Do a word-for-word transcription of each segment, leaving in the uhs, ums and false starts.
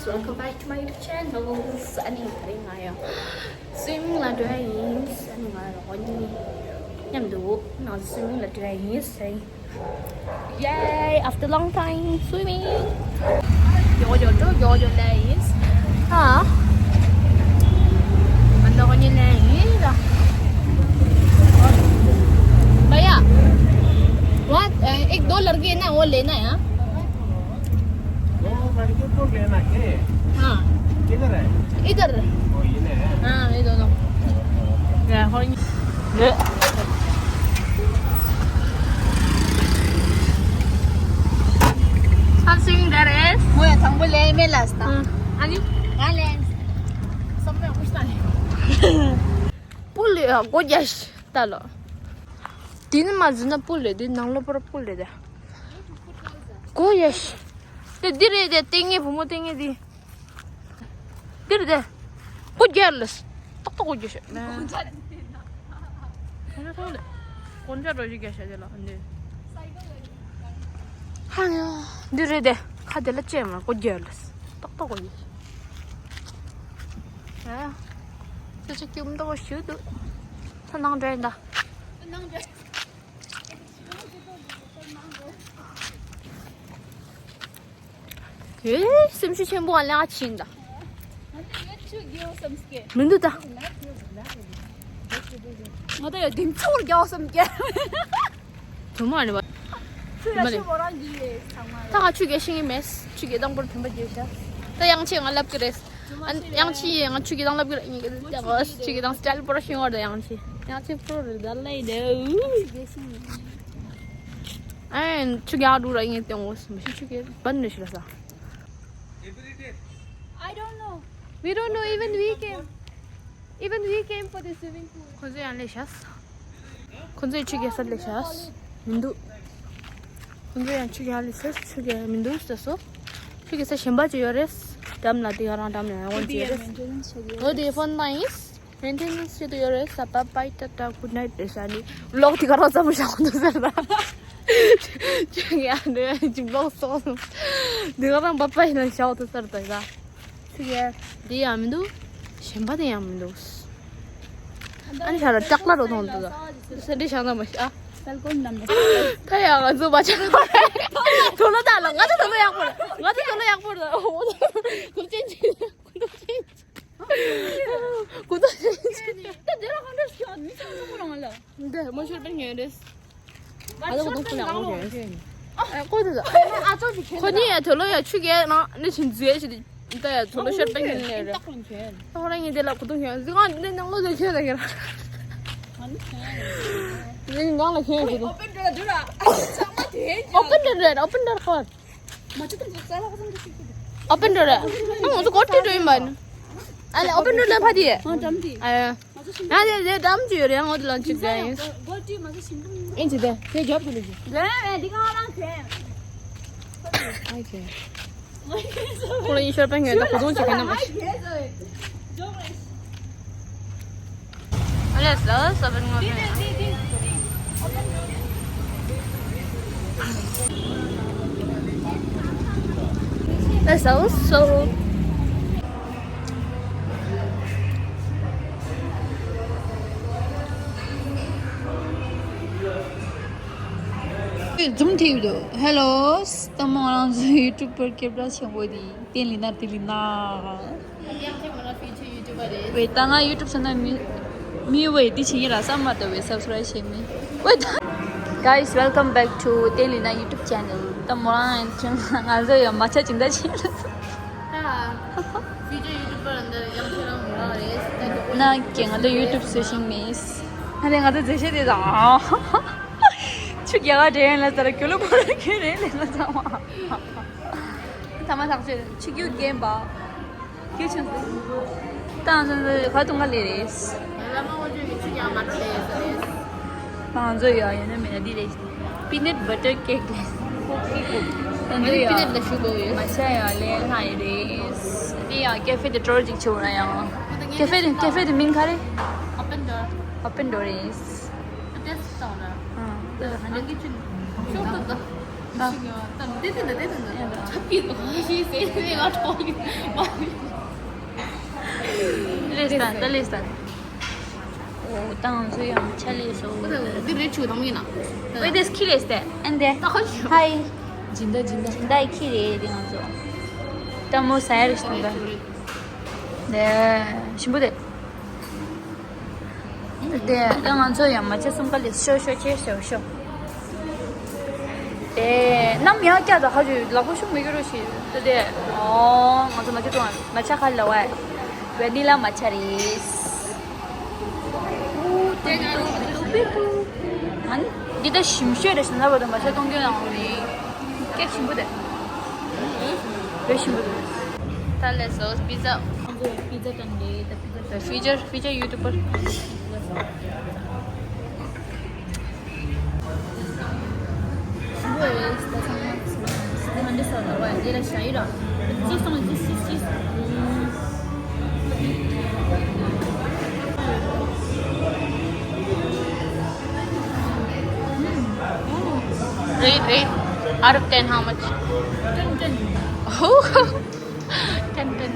Welcome back to my YouTube channel. ཨ་ནི་ད་རིང་ང་ཡང་སུའི་མིང་ལ་འགྲོ་ཡ་ཡིན། ཨ་ནི་ང་རང་གཉིས་མཉམ་དུ་ང་སུའི་མིང་ལ་འགྲོ་ཡ་ཡིན་ཟེར། Yay! After long time swimming. ཡོ་ཡོ་འགྲོ་ཡོ་ཡོ་ལེ་ཡིན། ཨ། ང་ཚོ་གཉིས་ལེ་ཡིན་ལ། भैया, वहाँ एक दो लड़के हैं ना, वो लेना है, हाँ? दो लड़के को लेना है। हाँ। किधर है? इधर। ओ, इन्हें है। हाँ, ये दोनों। 야, ཧོ། ཡ། Something that is. ང་ཡང་དང་པོ་ལེན་མེད་ལ་སྟ། ཨ་ནི། ང་ལེན། བསམ་པའི་དབུ་ཤ་ནི། པུ་ལེ་ཨ་སྒོ་རྒྱག་ཤི་ད་ལོ། དེ་ནི་མ་ཟིན་ན་པུ་ལེ་དེ་ནང་ལོ་པར་པུ་ལེ་དེ། སྒོ་རྒྱག་ཤི། དེ་འདི་རེད་དེ་ལྟས་ངན་བུ་མོ་ལྟས་ངན་དེ། འདིར་དེ། སྒོ་རྒྱག་ལས། ཏོག་ཏོག་སྒོ་རྒྱག་ཤོག་ནས། དགོན་ཆ་འགྲོ་ཞིག་རྒྱག་ཤ་དེ་ལ་འདི། ཧ་ནི། འདི་རེད་དེ། ཁ་དེ་ལ་ཅེ་མ་སྒོ་རྒྱག་ལས། ཏོག་ཏོག་སྒོ་རྒྱག་ཤོག་ཨ། ཙི་ཙི་སྐྱུམ་ཏོག་ཞུ་འདུག་ད་ནང་འདྲེན་ད། ནང་འདྲེན། ཨེ། སེམས་ཤུགས་ཆེན་པོ་ང་ལ་ཕྱིན་ད། མི་འདུག་ད། ང་ད་ཡ་དེང་ཚོར་རྒྱག་བསམ་གྱི། དུ་མ་ནི་བ། ཚུར་ཡ་ཤི་མོ་རང་གི་ཚང་མ། ད་ང་ཆུ་གེ་ཤིང་གི་མེད། ཆུ་གེ་དང་པོར་ཐོན་པ་རྒྱུ་ཤ། ད་ཡང་ཆེ་ང་ལབ་ཀྱི་རེད། ཨ་ཡང་ཆེ་ཡེ་ང་ཆུ་གེ་དང་ལབ་ཀྱི་རེད། ཆུ་གེ་དང་སི་ཊལ་པོར་ཤིང་བར་ད་ཡང་ཆེ། ཡང་ཆེ་པྲོ་རེད་ད་ལེ་དེ། ཨེ་ཆུ་གེ་ཨ་རུ་ར་ཡིན་ཏེ་ངོ་སུ་མི་ཤི་ཆུ་གེ་བན་ནི་ཤི་ལ་ས། I don't know. We don't know, even we came. Even we came for the swimming pool. ཁོ་ཚོ་ཡང་ལས་བྱས། ཁོ་ཚོས་ཆུ་རྒྱག་ས་ལས་བྱས། མི་འདུག་ཁོ་ཚོ་ཡང་ཆུ་རྒྱག་ལས་བྱས་ཆུ་རྒྱག་མི་འདུག་ཟེར་སོ། ཆུ་རྒྱག་ས་གཞན་པ་ཅིག་ཡོད་རེད། འགྲམ་ལ་དེ་ག་རང་འགྲམ་ལ་ཡང་འོང་ཅིག་ཡོད་རེད། འོ་དེ་ཕོན་ནའིས། མེན་ཊེ་ནེན་སི་བྱེད་དུ་ཡོད་རེད་ས། Bye bye, tata, good night རེད་ས་ནི། ལོག་དེ་ག་རང་ཙམ་བཞག་འདུག་ཟེར་ད། ཅང་ཡང་འདི་ཅིག་ལོག་སོང་། དེ་ག་རང་bye bye ནང་བཞག་འདུག་ཟེར་ད་ཡ། ཆུ་རྒྱག་འདི་ཡང་མི་འདུག་གཞན་པ་དེ་ཡང་མི་འདུག་ཨ་ནི་ཤ་ར་ལྕགས་ལ་རོ་མཐོང་འདུག་ད། སེ་འདྲི་བཞག་ན་མ་ཤ། ད་ཡང་ང་ཚོ་མ་ཆགས་པ་རེད། དོ་ལོ་ད་ལ་ང་ཚོ་དོ་ལོ་ཡག་པོ་རེད། ང་ཚོ་དོ་ལོ་ཡག་པོ་རེད། དོ་ལོ་ཅན་ཅི། དོ་ལོ་ཅན་ཅི། ད་དེ་ར་ཧོན་ཌ་ཤོད་མི་ཚང་ཚང་མ་རང་ལ། འདི་མོ་ཤོར་པའི་ཉོས་རེད། ཨ་ལོ་གོ་ཤོར་པའི་ལ་ངོ་རེད། ཨ་ཀོ་དེ་ད། ཁོ་གཉིས་ཡ་དོ་ལོ་ཡ་ཆུ་རྒྱག་ན་ནི་ཆིན་ཛུ་ཡ་ཞིག་ད་ཡ་དོ་ལོ་ཤོར་པའི་ཉོས་རེད། ད་ཁོ་རང་ཉིད་དེ་ལ་གོ་ཏུ་ཤོད་ཟི་ང་འདི་ནང་ལོ་དེ་ཤོད་ད་ཁྱེར། འདི་ནང་ལ་ཤོད་གོ་ཏུ། ཨོ་པན་འགྲོ་ལ་འགྲོ་ལ། ཚང་མ་དེ་ཨོ་པན་འགྲོ་རེད། ཨོ་པན་འགྲོ་ཁོ། ཨོ་པན་འགྲོ་རེད། ཨ་ང་ཚོ་གོ་ཏི་འགྲོ་ཡིན་པ་ནི། ཨ་ལེ་ཨོ་པན་འགྲོ་ལ་ཕ་དེ། ཨ་འགྲམ་དེ། ཨ་ཡ། ང་དེ་དེ་འགྲམ་གྱི་ཡོད་རེད། ང་དེ་ལ་གཅིག་དེ་ཡིན། ཨིན་ཅི་དེ་དེ་རྒྱབ་ཏུ་ལུས་ཀྱི། ལེ་འདི་ག་རང་གྱོན། ཨ་ཁྱོད། ཁོ་ལ་ཡིན་ཤོར་པན་གྱོན་ད་གོ་དོན་ཅིག་གྱོན་ན་མ་ཤི། ཨ་ལས་ལ་ས་བན་ང་གྱོན། ལས་ལ་ས། འཛུམ་ཐིག་འདུག་ཧེ་ལོ། ད་མོ་རང་ཚོའི་ཡུ་ཊུབ་པར་སྐད་གྲགས་ཆེན་པོ་དེ་བསྟན་ལི་ན་བསྟན་ལི་ན། ཝེ་ད་ང་ཡུ་ཊུབ་ས་ན་མི་མི་ཝེ་དེ་ཆི་ཡིན་ར་བསམ་མ་ད་ཝེ་སབ་སི་ཀ་རབ་བྱེད་མི་ཝེ་ད། Guys, welcome back to བསྟན་ལི་ན་YouTube channel. ད་མོ་རང་ང་ཚོ་ཡང་མ་ཆ་ཅིང་ད་ཆེ། ད་ཕིའུ་ཅར་ཡུ་ཊུབ་པར་འདི་ཡང་ཁྱེད་རང་མོ་རང་རེད། ན་ཀྱེ་ང་ཚོ་ཡུ་ཊུབ་བཟོ་ཤིང་མིས། ཨ་ནི་ང་ཚོ་མཛེས་ཤེས་དེ་དང་། ཆུ་རྒྱག་ག་འདྲེན་ལ་ཟེར་གྱོ་ལོ་ཕོ་ར་ཁྱོད་རེད་ལས་ལ་ཚང་མ། ཐ་མ་ཐག་ཆོད་ཆུ་རྒྱུག་རྒན་པ། ཁྱོད་ཆུ་ཟེར། ད་ང་ཚོ་ཁ་ཐུང་ག་ལས་རེད། ང་ཚོ་ཡ་ཡ་ན་མེད་ན་འདི་རེད། Peanut butter cake རེད། ང་ཚོ་ཡ་པི་ནཊ་ལ་ཞུ་དགོས་ཡོད། མ་ཤ་ཡ་ལས་ང་ཡི་རེད། འདི་ཡ་ཀེ་ཧྥེ་དེ་ཊོར་ཅིག་ཆུ་ར་ཡང་། ཀེ་ཧྥེ་དེ་ཀེ་ཧྥེ་དེ་མིང་ག་རེ། Open door. Open door རེད། ཏེས་སོང་ར། ཨང་། ཏེས་ཧ་ནི། ཨང་གི་ཅིན། ཤོག་ཏོ་ཏོ། ལེས་དང་ད་ལེས་དང་། འོ་ད་ང་ཚོ་ཡང་ཆ་ལེས་སོ། འདི་རེད་ཆུ་དང་མིན་ན། ཝེ་དེས་ཁི་རེས་ཏེ་ཨན་དེ། ཧའི། སྦྱིན་བདག་སྦྱིན་བདག་སྦྱིན་བདག་ཁི་རེད་དེ་ང་ཚོ། ད་མོ་ཟ་ཡ་རེ་སོང་ད། དེ་ཞིམ་པོ་དེ། དེ་ད་ང་ཚོ་ཡང་མ་ཆ་གསུམ་ཀ་ལེས་ཤོ་ཤོ་ཁྱེར་ཤོ་ཤོ། དེ་ནམ་ཡང་བསྐྱར་དུ་ཧ་ཅུ་ལག་པ་ཤུགས་མི་འགྱུར་རོ་ཞིག་དེ་དེ། ཨོ་ང་ཚོ་མ་ཆ་བཏུང་བ་མ་ཆ་ཁ་ལ་བ། ཝེ་ནི་ལ་མ་ཆ་རེད། ཨ་ནི་འདི་ད་ཞིམ་ཤོས་རེད་ཟེར་ན་བ་དང་མ་ཆ་གཏོང་རྒྱུ་ཡང་འོང་ནི། ཀེག་ཞིམ་པོ་དེ། ཝེ་ཞིམ་པོ་དེ། ད་ལས་སོ་པི་ཛ། ང་ཚོ་པི་ཛ་དང་འདྲེ་ད་པི་ཛ། ཕི་ཇར་ཕི་ཇར་ཡུ་ཊུབ་པར། Rate, rate. Out of ten, how much? Ten, ten. Oh, ten, ten.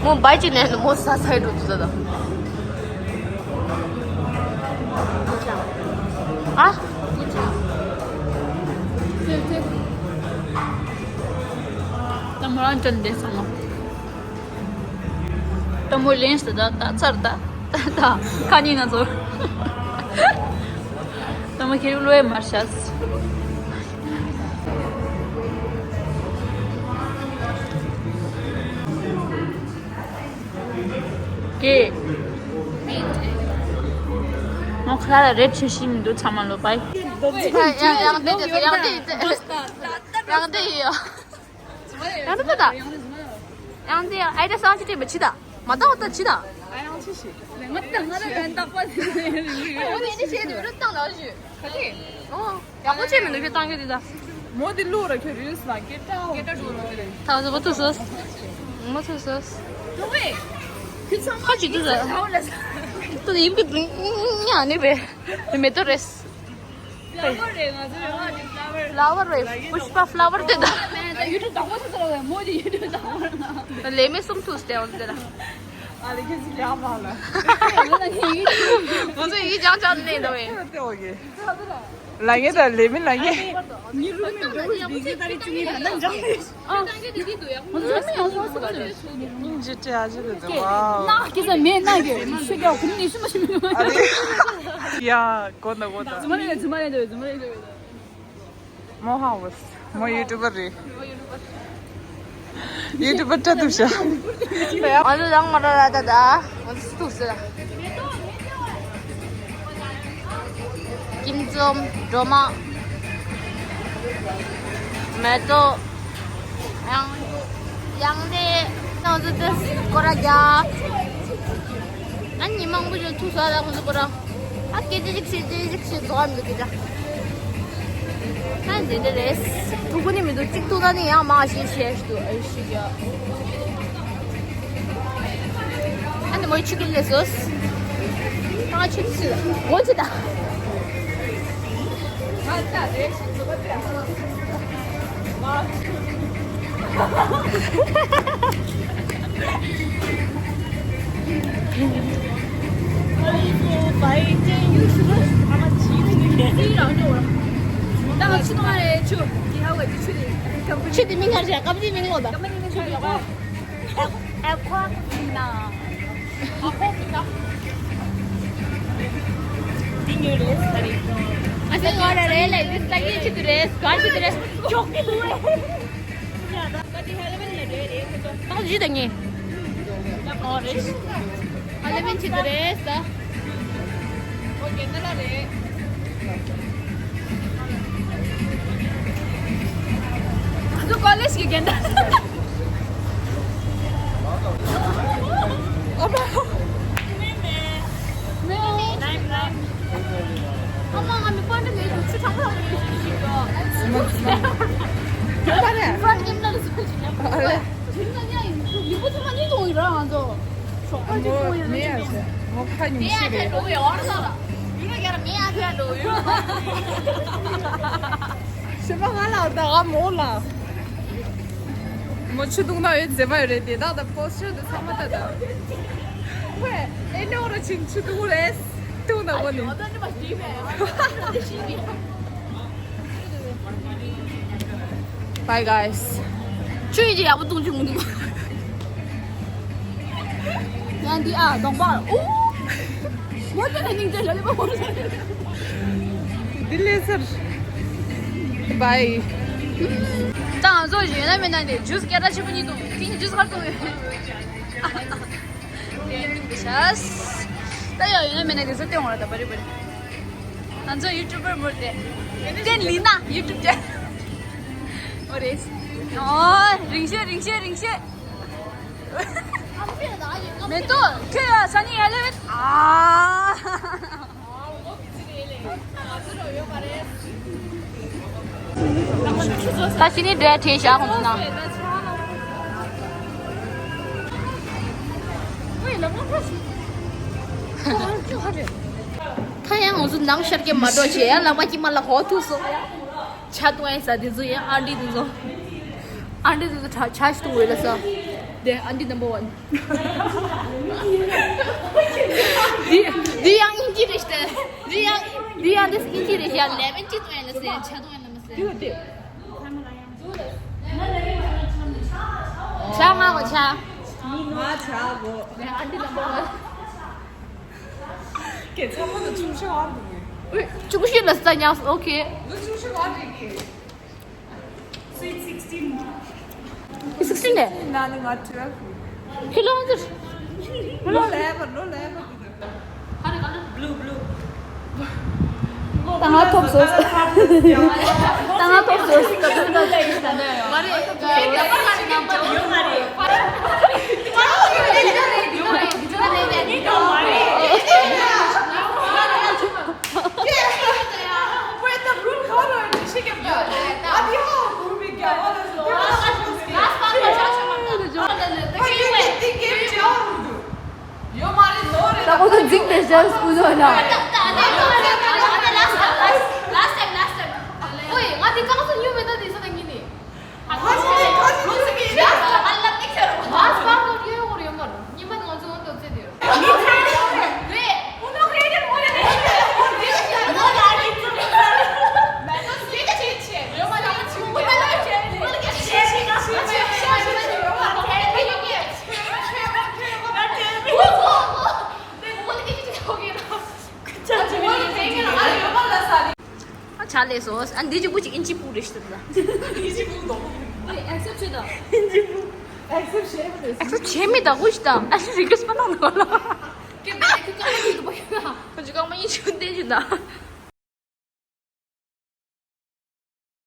མོ་བའི་ཅི་ནས་མོ་ས་སའི་འགྲོ་དུས་ད། ཨ། ད་མོ་རང་ཅན་བསྡད་སོང་ངོ་། ལྟད་མོ་ལེན་སོང་ད་ད་ཚར་ད་ད་ཁ་ཉིན་ང་ཚོ། ལྟད་མོ་ཁྱེད་བློ་ཡ་མར་བྱས། ཀེ། ང་ཁ་ལ་རེད་ཆེ་ཤི་མི་འདུག་ཚང་མ་ལོ་པའི། ཡང་ཡང་དེ་ཡང་དེ་ཡང་དེ་ཡོད། ཡང་དེ་ད། ཡང་དེ་ཡང་ཨའི་ད་སང་ཅི་ཏེ་མ་ཅི་ད། མ་ད་འོ་ད་ཅི་ད། ཨ་ཡང་ཅི་ཞིག་ང་ད་ང་ད་ཡང་དག་པ་དེ་འོ་དེ་ནི་བྱས་ཏེ་རུ་བཏང་ལ་ཞུ། ག་དེ། ཨོ། ཡག་པོ་བྱས་མི་འདུག་ཁྱོད་བཏང་གི་དེ་ད། མོ་དེ་ལུག་ར་ཁྱོད་རིལ་སི་ལ་སྐད་གྲགས་འོ། ད་བཟོ་བོ་ཐུག་སོ། མོ་ཐུག་སོ། ཏུ་ཝེ། ཁྱོད་ཚང་མ་ཁ་ཅིག་ཏུ་ཟ། ཏུ་ཡིན་པའི་ཉ་ནི་བེ། མེ་ཏོག་རེད། ཕ་ལ་ཝར་རེད་ང་ཚོ་རེད་བ། ཕ་ལ་ཝར་རེད། པུཤ་པ་ཕ་ལ་ཝར་དེ་ད། ཡུ་ཊུབ་དང་པོ་ཚོ་ཚོ་རེད་བ། མོ་དེ་ཡུ་ཊུབ་དང་པོ་རེད། ལས་མེད་གསུམ་ཐུག་སྟེ་འོང་དེ་ལ། ཨ་ལེ་ཁྱེད་ཚོ་ཡག་མ་ལ། ང་ཚོ་ཡིད་ཅང་ཅང་ནས་འདུག་བས། ལ་ངེ་དང་ལས་མེད་ལ་ངེ། ཉི་རུ་མི་འགྲོ་བའི་ལས་ཀ་ད་རེས་བཅུ་གཉིས་ད་ནང་འཇགས་རེད། ཨ། ང་ཚོ་མི་ཡང་སོང་སོང་རེད། ཉིན་གཅིག་སྤྲད་ཨ་ཅེ་རེད་དེ། ཝའོ། ན་སྐད་ཆ་མེད་ན་གི་ཤི་རྒྱག་གུམ་ནས་ཤི་མ་ཤི་མི་ཡ་གོ་ན་གོ་ན། རྫུན་མ་རེད་རྫུན་མ་རེད་འདོད་རྫུན་མ་རེད་འདོད། མོ་ཧ་ཝས། མོ་ཡུ་ཊུབ་པར་རེད། ཡུ་ཊུབ་པར་ཏྲ་ཐུབ་ཤ། ང་ཚོ་རང་མ་ར་ར་ད་ད། ང་ཚོ་སུ་ཐུག་ཟེར། ཀིམ་ཙོམ། སྒྲོལ་མ། མེ་ཏོག་ཡང་། ཡང་དེ། ང་ཚོ་དེ་སྐོར་ར་རྒྱག་ཨ་ནི་མང་པོ་ཞིག་ཐུག་ས་ད་ཁོང་ཚོ་སྐོར་ར། ཨ་སྐད་ཆ་ཅིག་བཤད་ཅིག་ཅིག་བཤད་རྫོགས་མི་འདུག་སྐད་ཆ། ཨ་འདི་འདི་རེད། ཐུག་གོ་ནི་མི་འདུག་གཅིག་ཐུག་ད་ནི་ཡང་མ་ཤེས་ཤེས་ཤིག་འདུག་ཨེ་ཤི་རྒྱག་ཨ་ནི་མོའི་ཆུ་ཀུན་ལས་སོ། ཨ་ཆུ་ཆུ་ལ་མོ་ཆུ་ད། ཆུ་དེ་མིང་ག་རེ་བྱ། ཀམ་ཆུ་དེ་མིང་ལོ་ད། ཨ་ཁོ་ན། ཨ་ཁོ་ན། འདི་ཉོས་རེད་ས་རེད། ཨ་ཟེ་ང་ར་རེད་ལ་འདི་ལྟ་གི་ཆི་དུ་རེད་ག་ཆི་དུ་རེད། ཅོག་གི་ལུ་རེད། ད་གཞི་ད་ངེ། ཨོ་རེད། ཨ་ལེ་མིན་ཆི་དུ་རེད་ས། ཨོ་རྒན་ད་ལ་རེད། ང་ཚོ་ཀོ་ལེཇ་གི་རྒན་ད། ཨོ་མ། ཨ་མ་ང་མི་པ་འདྲ་མེད་འདུག་ཆུ་གྲང་མོ་རང་མི་ཤི་ཤི་འགྲོ། ཁྱོད་པ་རེད། ཧྥ་ཀེམ་ལ་སོ་ཅི་ཉམས། ཨ་རེད། ཁྱོད་ན་ཉ་ཡིན། ལུས་པོ་ཚང་མ་གཉིད་འོང་ཡོད་ར་ང་ཚོ། ཞོགས་པ་གཅིག་འོང་ཡོད་ན་ཅི་ཡོད། ངོ་ཁ་ཉུང་ཤས་རེད། ཞོགས་པ་ང་ལ་ད་ང་མོ་ལ། མོ་ཆུ་བཏུང་ན་ཡོད་མཛེས་མ་ཡོད་རེད་དེ་དག་ད་པོ་སི་ཅར་དེ་ཚང་མ་ད་ད། ཝེ་ཨེ་ནོ་ར་ཆིང་ཆུ་བཏུང་རེད། བཏུང་ན་འོ་ནི། Bye guys. ཆུ་ཡི་ཡག་པོ་བཏུང་ཆུ་མི་འདུག་ཡང་འདི་ཨ་གདོང་པ། ཨུ། ངོ་དེ་ནས་སྙིང་རྗེ་ཞལ་ལས་པ་ཧོར། འདི་ལས་སར། Bye. ད་ང་ཚོ་ཡོད་ན་མེད་ན་དེ་ཇུས་སྐད་གྲགས་ཆེན་པོ་གཉིས་བཏུང་། དེ་གཉིས་ཇུས་ག་རེ་བཏུང་ཡོད། དེ་ཡིན་འདུག་ཤ། ད་ཡོད་ཡོད་ན་མེད་ན་དེ་ཚོ་སྟོན་འོང་ར་ད་བ་རི་བ་རི། ང་ཚོ་ཡུ་ཊུབ་པར་མོར་དེ། ཏན་ལི་ན་ཡུ་ཊུབ་ཅན། འོ་རེད། ཨོ། རིང་ཤོས་རིང་ཤོས་རིང་ཤོས། མེ་ཏོག་ཁྱོད་ཡ་ས་ནི་ཡ་ལེ་བེད། ཨ། ད་ཤི་ནི་འདྲ་བྲིས་བཞག་ཁོང་ཚོ་ན། ད་ཡང་ང་ཚོ་ནང་ཤར་གྱི་མ་འགྲོ་བྱས་ཡ་ལག་པ་ཀྱི་མ་ལ་ཧོ་ཐུག་སོང་། ཆ་ཏུ་ཨེ་ས་དེ་ཚོ་ཡ་ཨ་འདི་དེ་ཚོ། ཨ་འདི་དེ་ཚོ་ཆ་ཆ་ཞིག་ཏུ་འོས་ལ་ས། དེ་ཨ་འདི་ནམ་བར་ཝན། འདི་འདི་ཡང་ཨིན་ཇི་རེད་ཤི། འདི་ཡང་འདི་ཡང་འདི་ཨིན་ཇི་རེད་ཤི། ཡང་ལེ་མོན་ཅི་ཏུ་ཨེ་ལ་ས། ཆ་ཏུ་ཨེ་ལ་ས། འདི་འདི། ཆ་ང་གོ་ཆ། ང་ཆ་གོ། ཨ་འདི་ནམ་བར་ཝན། ཁྱེད་ཚང་མ་ལ་ཆུང་ཤོས་ཨ་འདུག་གི། ཨུ། ཆུང་ཤོས་ལ་ས་ཉག་ཨོ་ཁེ། ལོ་ཆུང་ཤོས་ཨ་འདུག་གི། Sweet sixteen. Sixteen ལས། ན་ནི་ང་twelve། ཁྱེད་ལོ་ཧང་ཟེར། ལོ་ལས་པ་ལོ་ལས་པ། ད་ང་ཐོབ་སོང་། ད་ང་ཐོབ་སོང་། ད་ཁོ་ཚོ་འཛིང་དེ་ཞག་སྐུ་ཚོགས་ན། ཨ་ཆ་ལས་སོ། ཨ་འདི་གཅིག་པུ་ཅིག་ཨིན་ཇི་པུ་རེད་ཤི་ད། ཨིན་ཇི་པུ་དང་། ཨེག་སེབ་བྱེད་དང་། ཨིན་ཇི་པུ། ཨེག་སེབ་བྱེད་མི་རེད། ཨེག་སེབ་བྱེད་མི་ད་གུ་ཤི་ད། ཨ་ཤི་རི་ཀུ་ཨེ་སི་པ་ནང་ནང་ལ། ཁྱེད་པའི་ཁྱེད་ཀ་མ་ཡིན་པ་ཡིན་ན། ཁོ་ཅིག་ཀ་མ་ཡིན་ཆུ་ལྡན་ཅིག་ད།